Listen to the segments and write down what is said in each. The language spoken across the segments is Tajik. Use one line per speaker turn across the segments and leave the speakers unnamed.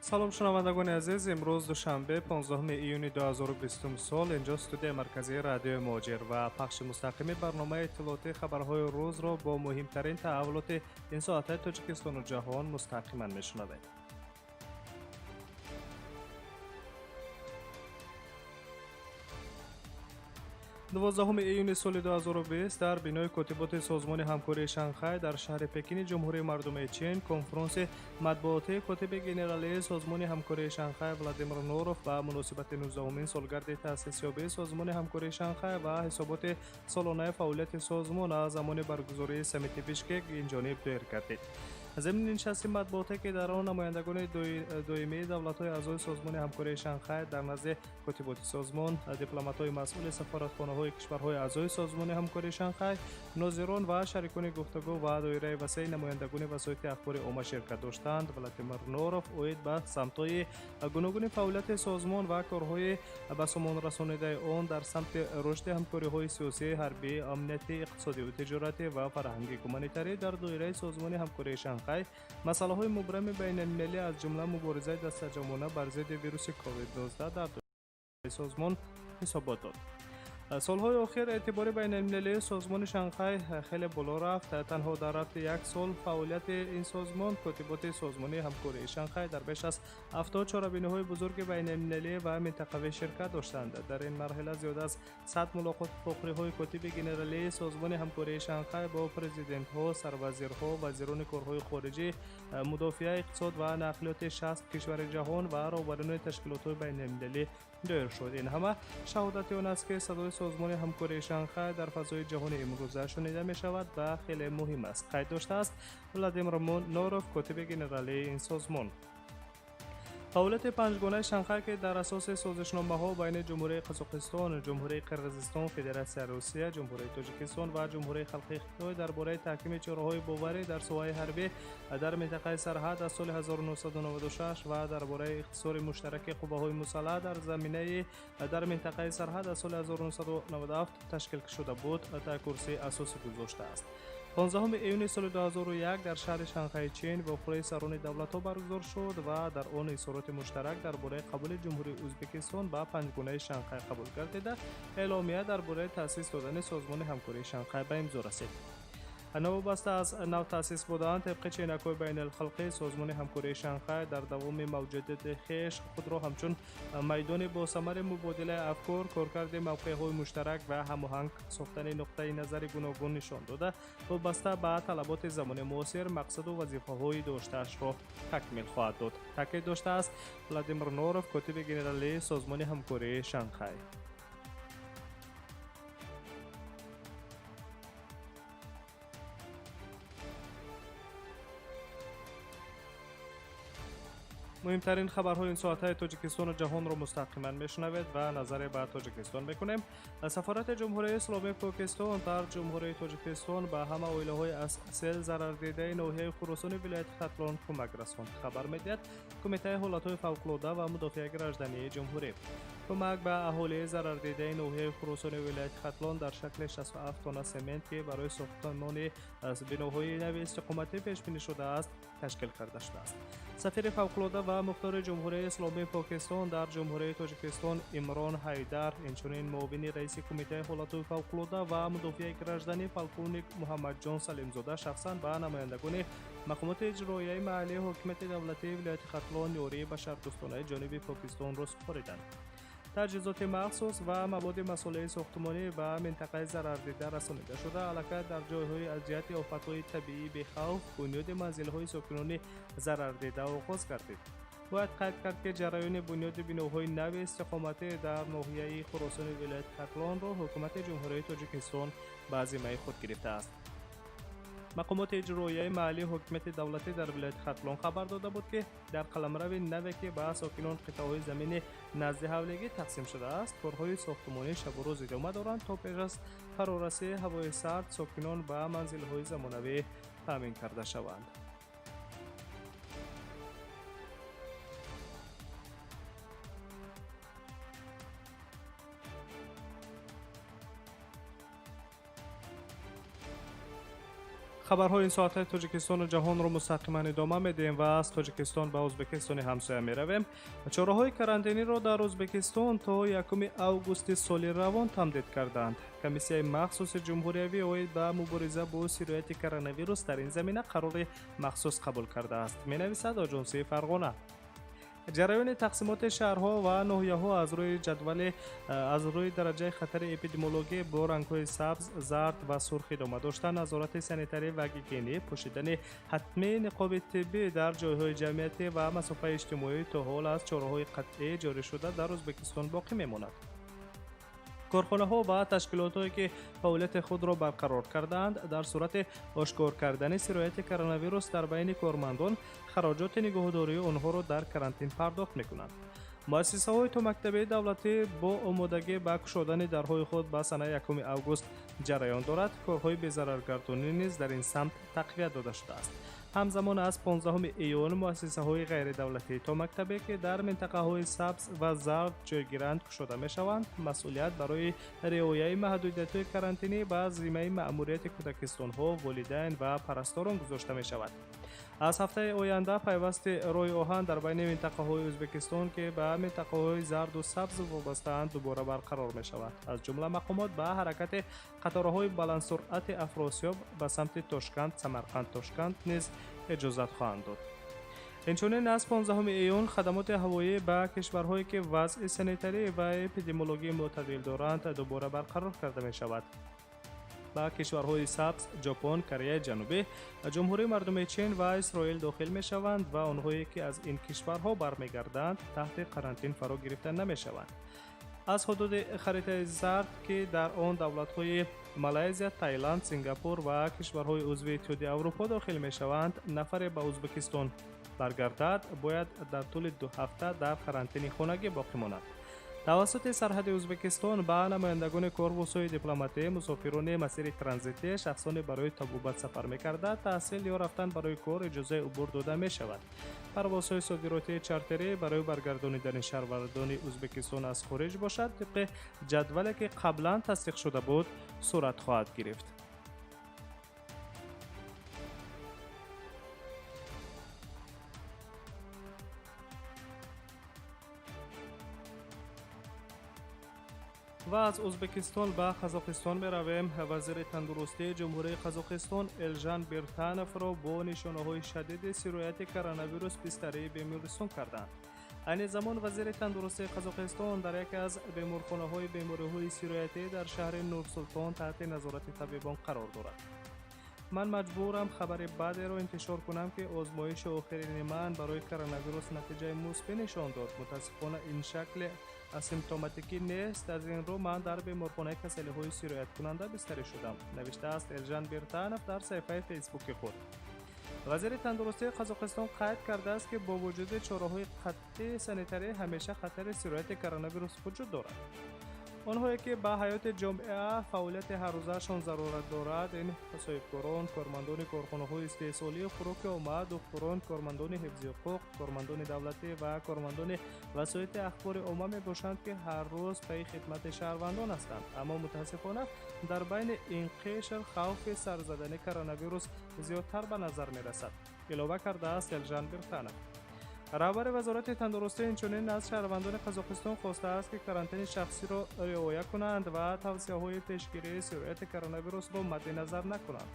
Салом, шунавандагони азиз. Имрӯз душанбе, 15 июни 2020 сол. Инҷо студияи марказии радиои Муҳоҷир ва пахши мустақими барномаи иттилоотии хабарҳои рӯзро бо муҳимтарин таҳаввулоти ин соатҳои Тоҷикистону ҷаҳон мустақиман мешунавед. 12 июни соли 2020 дар бинои котиботи Созмони ҳамкории Шанхай дар шаҳри Пекини Ҷумҳурии Мардумии Чин конфронси матбуотии котиби генералии Созмони ҳамкории Шанхай Владимир Норов ба муносибати 19-умин солгарди таъсисёбии Созмони ҳамкории Шанхай ва ҳисоботи солонаи фаъолияти созмон аз замони баргузории саммити Бишкек инҷониб доир гардид. Зимни нишасти матбуотӣ, ки дар он намояндагони доимии давлатҳои аъзои Созмони ҳамкории Шанхай дар назди котиботи созмон, дипломатҳои масъули сафоратхонаҳои кишварҳои аъзои Созмони ҳамкории Шанхай, нозирон ва шарикони гуфтугӯ ва доираи васеи намояндагони васоити ахбори омма ширкат доштанд, Владимир Норов оид ба самтҳои гуногуни фаъолияти созмон ва корҳои ба сомон расонидаи он дар самти рушди ҳамкориҳои сиёсӣ, ҳарбӣ, амниятӣ, иқтисодиву тиҷоратӣ ва фарҳанги гуманитарӣ дар доираи Созмони ҳамкории Шанхай, масъалаҳои мубрами байналмилалӣ, аз ҷумла муборизаи дастаҷамъона бар зидди вируси COVID-19 дар доираи созмон ҳисобот дод. Солҳои охир эътибори байналмилалии Созмони Шанхай хеле боло рафт. Танҳо дар рафти як сол фаъолияти ин созмон котиботи Созмони ҳамкории Шанхай дар беш аз 70 чорабиниҳои бузурги байналмилалӣ ва минтақавӣ ширкат доштанд. Дар ин марҳила зиёда аз 100 мулоқоти вохӯриҳои котиби генералии Созмони ҳамкории Шанхай бо президентҳо, сарвазирҳо, вазирони корҳои хориҷӣ, мудофиа, иқтисод ва нақлиёти 60 кишвари ҷаҳон ва роҳбарони ташкилотҳои байналмилалӣ доир шуд. Ин ҳама шаҳодати он аст, ки садои Созмони ҳамкории Шанхай дар фазои ҷаҳони имрӯза шунида мешавад ва хеле муҳим аст, қайд доштааст Владимир Норов, котиби генералии ин созмон. Фаъолияти панҷгонаи Шанхай, ки дар асоси созишномаҳо байни Ҷумҳурии Қазоқистон, Ҷумҳурии Қирғизистон, Федератсияи Русия, Ҷумҳурии Тоҷикистон ва Ҷумҳурии Халқии Хитой дар бораи таҳкими чораҳои боварӣ дар соҳаи ҳарбӣ дар минтақаи сарҳад аз соли 1996 ва дар бораи ихтисори муштараки қувваҳои мусаллаҳ дар заминаи дар минтақаи сарҳад аз соли 1997 ташкил шуда буд, курсии асосӣ гузоштааст. 15 июни соли 2001 дар шаҳри Шанхайи Чин вохӯрии сарони давлатҳо баргузор шуд ва дар он изҳороти муштарак дар бораи қабули Ҷумҳурии Ӯзбекистон ба панҷгонаи Шанхай қабул гардида, эъломия дар бораи таъсис додани Созмони ҳамкории Шанхай ба имзо расид. Новобаста аз навтаъсис будан, тибқи ченакҳои байналхалқӣ, Созмони ҳамкории Шанхай дар давоми мавҷудияти хеш худро ҳамчун майдони босамари мубодилаи афкор, коркарди мавқеъҳои муштарак ва ҳамоҳанг сохтани нуқтаи назари гуногун нишон дода, вобаста ба талаботи замони муосир мақсаду вазифаҳои доштаашро такмил хоҳад дод, таъкид доштааст Владимир Норов, котиби генералии Созмони ҳамкории Шанхай. Муҳимтарин хабарҳои ин соатҳои Тоҷикистону ҷаҳонро мустақиман мешунавед ва назаре ба Тоҷикистон мекунем. Сафорати Ҷумҳурии Исломии Покистон дар Ҷумҳурии Тоҷикистон ба ҳама оилаҳои аз сел зарардидаи ноҳияи Хуросони вилояти Хатлон кӯмак расонд, хабар медиҳад Кумитаи ҳолатҳои фавқулода ва мудофиаи граждании ҷумҳурӣ. Кӯмак ба аҳолии зарардидаи ноҳияи Хуросони вилояти Хатлон дар шакли 67 тонна семент, ки барои сохтмони биноҳои нави истиқоматӣ пешбинӣ шудааст, ташкил карда шудааст. Сафири фавқулода ва мухтори Ҷумҳурии Исломии Покистон дар Ҷумҳурии Тоҷикистон Имрон Ҳайдар, инчунин муовини раиси Кумитаи ҳолатҳои фавқулода ва мудофиаи гражданӣ полковник Муҳаммадҷон Салимзода шахсан ба намояндагони мақомоти иҷроияи маҳаллии ҳокимияти давлатии вилояти Хатлон ёрии башардӯстонаи ҷониби Покистонро супориданд. Таҷҳизоти махсус ва маводи масолеҳи сохтмонӣ ба минтақаи зарардида расонида шуда, аллакай дар ҷойҳои аз ҷиҳати офатҳои табиӣ бехавф бунёди манзилҳои сокинони зарардида оғоз гардид. Бояд қайд кард, ки ҷараёни бунёди биноҳои нави истиқоматӣ дар ноҳияи Хуросони вилояти Хатлонро ҳукумати Ҷумҳурии Тоҷикистон ба зиммаи худ гирифтааст. Мақомоти иҷроияи маҳаллии ҳокимияти давлатӣ дар вилояти Хатлон хабар дода буд, ки дар қаламрави наве, ки ба сокинон қитъаҳои замини назди ҳавлигӣ тақсим шудааст, корҳои сохтмонӣ шабу рӯз идома доранд, то пеш аз фарорасии ҳавои сард сокинон ба манзилҳои замонавӣ таъмин карда шаванд. Хабарҳои ин соатҳои Тоҷикистону ҷаҳонро мустақиман идома медиҳем ва аз Тоҷикистон ба Ӯзбекистони ҳамсоя меравем. Чораҳои карантиниро дар Ӯзбекистон то 1 августи соли равон тамдид карданд. Комиссияи махсуси ҷумҳуриявӣ оид ба мубориза бо сирояти коронавирус дар ин замина қарори махсус қабул кардааст, менависад Оҷонсии Фарғона. Ҷараёни тақсимоти шаҳрҳо ва ноҳияҳо аз рӯи ҷадвали аз рӯи дараҷаи хатари эпидемиологӣ бо рангҳои сабз, зард ва сурх идома дошта, назорати санитарӣ ва гигиенӣ, пӯшидани ҳатмии ниқоби тиббӣ дар ҷойҳои ҷамъиятӣ ва масофаи иҷтимоӣ то ҳол аз чораҳои қатъӣ ҷорӣшуда дар Ӯзбекистон боқӣ мемонад. Корхонаҳо ва ташкилотҳое ки фаъолияти худро барқарор кардаанд, дар сурати ошкор кардани сирояти коронавирус дар байни кормандон хароҷоти нигоҳдории онҳоро дар карантин пардохт мекунанд. Муассисаҳои томактабии давлатӣ бо омодагӣ ба кушодани дарҳои худ ба санаи 1 август ҷараён дорад. Корҳои безараргардонӣ низ дар ин самт тақвият дода шудааст. Ҳамзамон аз 15 июн муассисаҳои ғайридавлатии томактабе ки дар минтақаҳои сабз ва зард ҷойгиранд кушода мешаванд. Масъулият барои риояи маҳдудиятҳои карантинӣ ба зиммаи маъмурияти кӯдакистонҳо, волидайн ва парасторон гузошта мешавад. Аз ҳафтаи оянда пайвасти роҳи оҳан дар байни минтақаҳои Ӯзбекистон, ки ба минтақаҳои зарду сабз вобастаанд, дубора барқарор мешавад. Аз ҷумла мақомот ба ҳаракати қатораҳои баландсуръати Афросиёб ба самти Тошканд, Самарқанд, Тошканд низ иҷозат хоҳанд дод. Инчунин аз 15 июн хадамоти ҳавоӣ ба кишварҳое ки вазъи санитарӣ ва эпидемиологӣ мӯътадил доранд дубора барқарор карда мешавад. Ба кишварҳои сабз Ҷопон, Кореяи Ҷанубӣ, Ҷумҳурии Мардумии Чин ва Исроил дохил мешаванд ва онҳое ки аз ин кишварҳо бармегарданд таҳти карантин фаро гирифта намешаванд. Аз ҳудуди харитаи зард, ки дар он давлатҳои Малайзия, Таиланд, Сингапур ва кишварҳои узви Иттиҳоди Аврупо дохил мешаванд, нафаре ба Ӯзбекистон баргардад, бояд дар тӯли 2 ҳафта дар карантини хонагӣ боқӣ монад. Тавассути сарҳади Ӯзбекистон ба намояндагони корпусҳои дипломатӣ, мусофирони масири транзитӣ, шахсоне барои табобат сафар мекарда, таҳсил ё рафтан барои кор иҷозаи убур дода мешавад. Парвозҳои содиротии чартерӣ барои баргардонидани шаҳрвандони Ӯзбекистон аз хориҷ бошад, тибқи ҷадвале ки қаблан тасдиқ шуда буд, сурат хоҳад гирифт. Ва аз Ӯзбекистон ба Қазоқистон меравем. Вазири тандурустии Ҷумҳурии Қазоқистон Элжан Биртановро бо нишонаҳои шадиди сирояти коронавирус бистарии бемористон карданд. Айни замон вазири тандурустии Қазоқистон дар яке аз беморхонаҳои бемориҳои сироятӣ дар шаҳри Нурсултон таҳти назорати табибон қарор дорад. Ман маҷбурам хабари бадеро интишор кунам, ки озмоиши охирини ман барои коронавирус натиҷаи мусбӣ нишон дод. Мутаассифона, ин шакли асимптоматикӣ нест. Аз ин рӯ ман дар беморхонаи касалиҳои сирояткунанда бистарӣ шудам, навиштааст Элжан Биртанов дар саҳифаи фейсбуки худ. Вазири тандурустии Қазоқистон қайд кардааст, ки бо вуҷуди чораҳои қатъии санитарӣ ҳамеша хатари сирояти коронавирус вуҷуд дорад. Онҳое ки ба ҳаёти ҷомеа фаъолияти ҳаррӯзаашон зарурат дорад, ин соҳибкорон, кормандони корхонаҳои истеҳсолии хӯроки омма, духтурон, кормандони ҳифзи ҳуқуқ, кормандони давлатӣ ва кормандони васоити ахбори омма мебошанд, ки ҳар рӯз пайи хидмати шаҳрвандон ҳастанд. Аммо мутаассифона дар байни ин қишр хавфи сар задани коронавирус зиёдтар ба назар мерасад, илова кардааст Элжан Биртанов. Раҳбари вазорати тандурустӣ инчунин аз шаҳрвандони Қазоқистон хостааст, ки карантини шахсиро риоя кунанд ва тавсияҳои пешгирии сирояти коронавирусро мадди назар накунанд.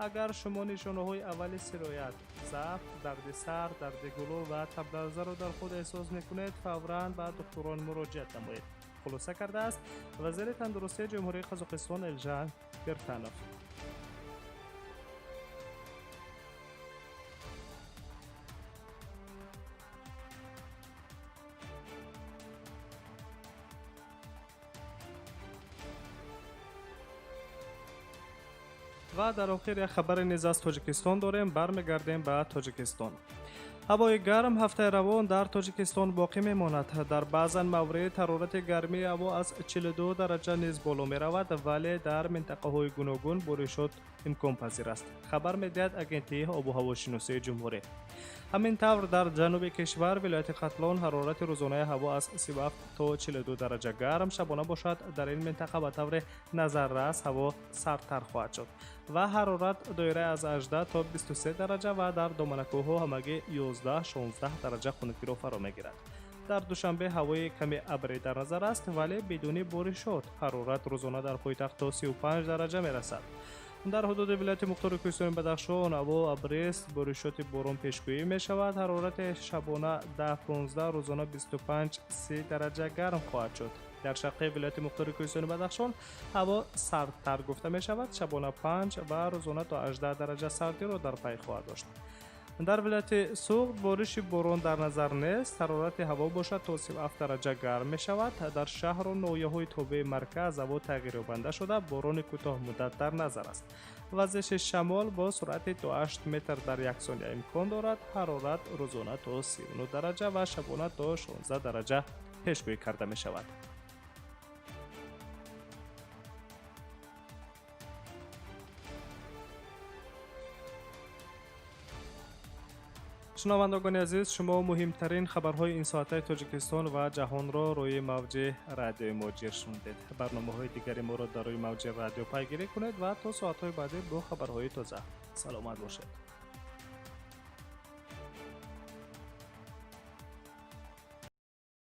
Агар шумо нишонаҳои аввали сироят, заъф, дарди сар, дарди гулӯ ва табларзаро дар худ эҳсос мекунед, фавран ба духтурон муроҷиат намоед, хулоса кардааст вазири тандурустии Ҷумҳурии Қазоқистон Элжан Биртанов. Ва дар охир як хабаре низ аз Тоҷикистон дорем. Бармегардем ба Тоҷикистон. Ҳавои гарм ҳафтаи равон дар Тоҷикистон боқӣ мемонад. Дар баъзан маврид ҳарорати гармии ҳаво аз 42 дараҷа низ боло меравад, вале дар минтақаҳои гуногун боришот имконпазир аст, хабар медиҳад Агентии обу ҳавошиносии ҷумҳурӣ. Ҳамин тавр, дар ҷануби кишвар, вилояти Хатлон, ҳарорати рӯзонаи ҳаво аз 37 то 42 дараҷа гарм, шабона бошад, дар ин минтақа ба таври назаррас ҳаво сардтар хоҳад шуд ва ҳарорат доираи аз 18 то 23 дараҷа ва дар доманакӯҳҳо ҳамагӣ 11-16 дараҷа хунукиро фаро мегирад. Дар Душанбе ҳавои каме абрӣ дар назар аст, вале бидуни боришот. Ҳарорат рӯзона дар пойтахт то 35 дараҷа мерасад. Дар ҳудуди вилояти мухтори кӯҳистони Бадахшон ҳаво абрист, боришоти борон пешгӯӣ мешавад. Ҳарорати шабона 10-15, рӯзона 25-30 дараҷа гарм хоҳад шуд. Дар шарқи вилояти мухтори кӯҳистони Бадахшон ҳаво сардтар гуфта мешавад, шабона 5 ва рӯзона то 18 дараҷа сардиро дар пай хоҳад дошт. Дар вилояти Суғд бориши борон дар назар нест, ҳарорати ҳаво бошад, то 37 дараҷа гарм мешавад. Дар шаҳру ноҳияҳои тобеи марказ ҳаво тағйирёбанда шуда, борони кӯтоҳмуддат дар назар аст. Вазиши шамол бо суръати то 8 метр дар як сония имкон дорад. Ҳарорат рӯзона то 39 дараҷа ва шабона то 16 дараҷа пешгӯӣ карда мешавад. Шунавандагони азиз, шумо муҳимтарин хабарҳои ин соатаи Тоҷикистон ва ҷаҳонро рӯи мавҷи радиои Муҳоҷир шунидед. Барномаҳои дигари моро дар рӯи мавҷи радио пайгирӣ кунед ва то соатҳои баъдӣ бо хабарҳои тоза саломат бошед.